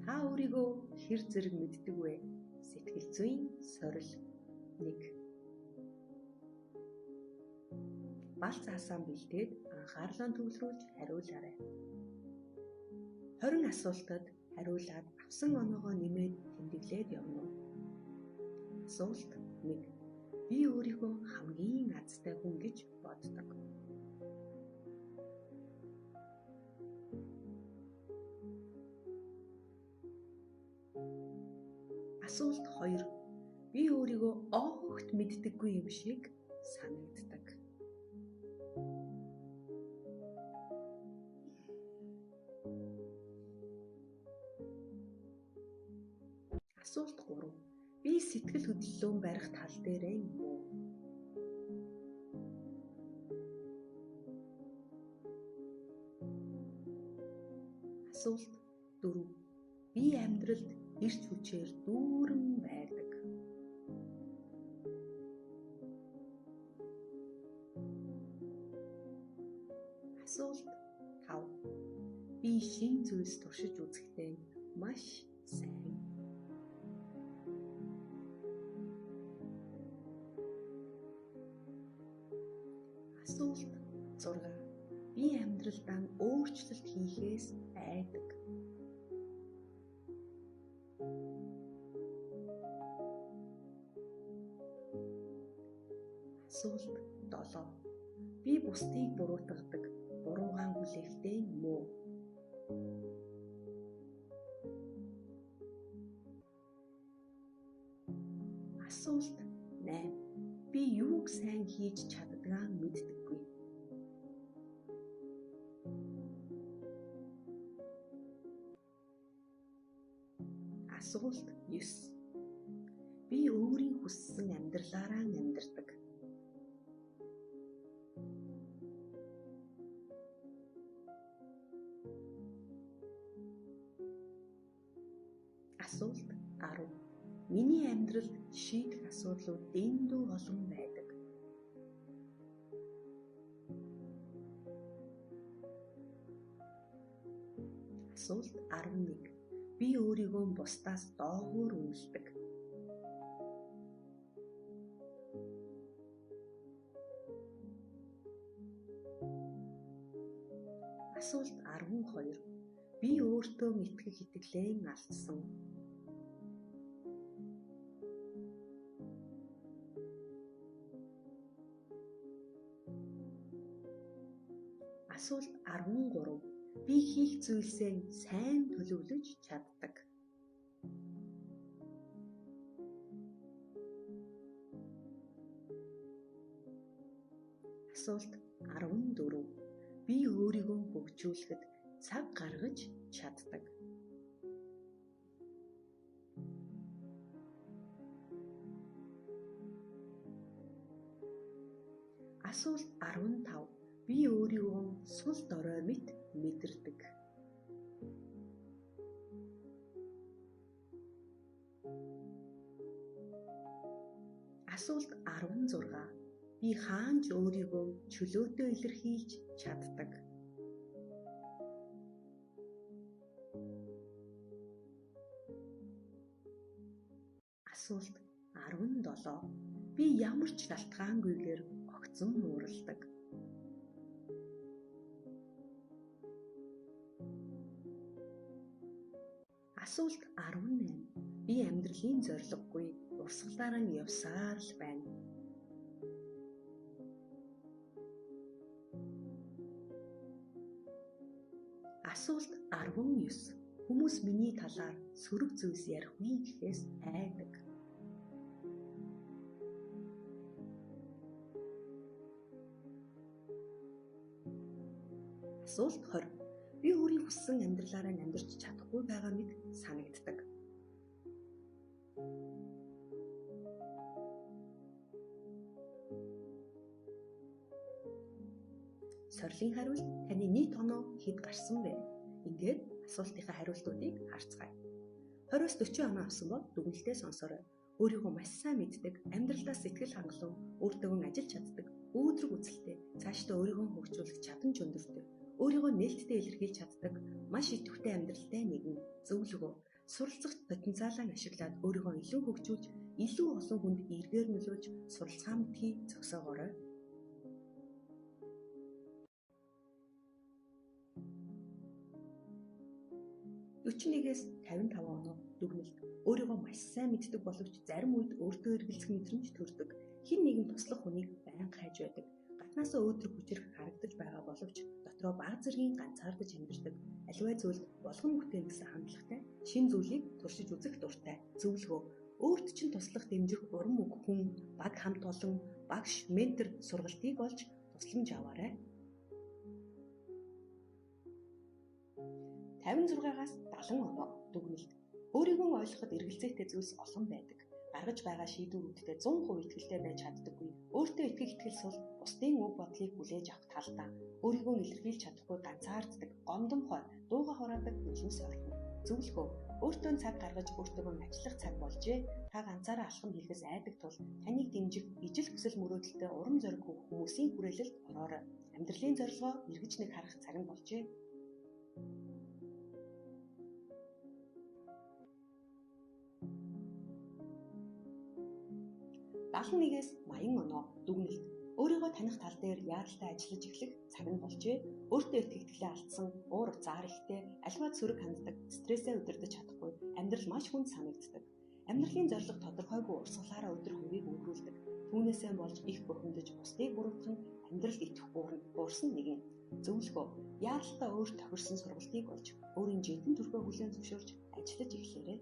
Та өөрийгөө хэр зэрэг мэддэг вэ? Сэтгэл зүйн сорил 1. Бал заасаа бэлдээд анхаарлаа төвлөрүүлж хариулаарай. 20 асуултад хариулаад авсан оноогоо нэмээд тэмдэглээд явна уу? Асуулт 1. Би өөрийгөө хамгийн азтай хүн гэж боддог. Асуулт 2. Би өөрийгөө огт мэддэггүй юм шиг санагддаг. Асуулт 3. Би сэтгэл хөдлөлөө барих тал дээрээ муу. Асуулт 4. Би амьдралд эрч хүчээр дүүрэн байдаг. Асуулт 5. Би шинэ зүйлс туршиж үзэхдээ маш сайн. Асуулт 6. Би амьдралдаа өөрчлөлт хийхээс айдаг. Асуулт 7. Би бусдыг буруутгадаг, буруугаан хүлээхдээ муу. Асуулт 8. Би юуг сайн хийж чаддгаа мэддэггүй. Асуулт 9. Би өөрийн хүссэн амьдралаараа амьдардаг. Асуулт 10. Миний амьдралд шийдэх асуудлууд дэндүү олон байдаг. Асуулт 11. Би өөрийгөө бусдаас доогуур үнэлдэг. Асуулт 12. Би өөртөө итгэх итгэлээ алдсан. Асуулт 13. Би хийх зүйлсээ сайн төлөвлөж чаддаг. Асуулт 14. Би өөрийгөө хөгжүүлэхэд цаг гаргаж чаддаг. Асуулт 15. Би өөрийгөө сул дорой мэт мэдэрдэг. Асуулт 16. Би хаана ч өөрийгөө чөлөөтэй илэрхийлж чаддаг. Асуулт 17. Би ямар ч шалтгаангүйгээр огцом уурладаг. Асуулт 18. Би амьдралын зорилгогүй урсгалаараа явсаар л байна. Асуулт 19. Хүмүүс миний талаар сөрөг зүйлс ярих вэ гэхээс айдаг. Асуулт 20. Би өөрийн хүссэн амьдралаараа амьдарч чадахгүй байгаа мэт санагддаг. Сорилын хариулт таны нийт оноо хэд гарсан бэ? Ингээд асуултынхаа хариултуудыг харцгаая. 20-с 40 оноо авсан бол дүгнэлтээ сонсоорой. Өөрийгөө маш сайн мэддэг, амьдралдаа сэтгэл хангалуун, өөртөө ажиллаж чаддаг, өөдрөг үзэлтэй, цаашдаа өөрийгөө хөгжүүлэх чадамж өндөртэй, өөрийгөө нээлттэй илэрхийлж чаддаг, Маш идэвхтэй амьдралтай нэгэн. Зөвлөгөө. Суралцах потенциалаа ашиглаад өөрийгөө илүү хөгжүүлж, илүү олон хүнд эргээр нөлөөлж суралцгаа битгий зогсоогоорой. 41-ээс 55 оноо. Дүгнэлт. Өөрийгөө маш сайн мэддэг боловч зарим үед өөртөө эргэлзэх мэдрэмж төрдөг. Хэн нэгэн туслах хүнийг байнга хайж байдаг. Гаднаасаа өөдрөг хүчирх харагдаж байгаа боловч дотроо баг зэргийн ганцаардаж амьдардаг. Аливаа зүйлд болгон бүтээн гэсэн хандлагатай, шинэ зүйлийг туршиж үзэх дуртай. Зөвлөгөө. Өөрт чинь туслах дэмжих урам өгөх хүн, баг хамт олон, багш, ментор сургалтыг олж тусламж аваарай. 56-аас 70 оноо. Дүгнэлт. Өөрийгөө ойлгоход эргэлзээтэй зүйлс олон байдаг. Гаргаж байгаа шийдвэрүүдтэй 100% итгэлтэй байж чаддаггүй. Өөртөө итгэх итгэл сул бусдын үг бодлыг хүлээж авах талдаа. Өөрийгөө илэрхийлж чадахгүй ганцаарддаг, гомдомхой, дууга хураадаг нулимс орхино. Зөвлөгөө. Өөртөө цаг гаргаж өөртөөгөө ажиллах цаг болжээ. Та ганцаараа алхам хийхээс айдаг тул таныг дэмжих ижил хүсэл мөрөөдөлтэй урам зориг өгөх хүмүүсийн хүрээлэлд ороорой. Амьдралын зорилгоо эргэж нэг харах цаг нь болжээ. 71-ээс 80 оноо. Дүгнэлт. Өөрийгөө таних тал дээр яаралтай ажиллаж эхлэх цаг нь болжээ. Өөртөө итгэх итгэлээ алдсан, уур заар ихтэй, аливаа сөрөг ханддаг, стрессээ удирдах чадахгүй, амьдрал маш хүнд санагддаг. Амьдралын зорилго тодорхойгүй урсгалаараа өдөр хоногийг өнгөрүүлдэг. Түүнээсээ болж их бухимдаж, бусдыг буруутгах нь амьдралд итгэх буурсан нэгэн. Зөвлөгөө. Яаралтай өөр тохирсон сургалтыг олж, өөрийн жинхэнэ төрхөө хүлээн зөвшөөрч ажиллаж эхлээрэй.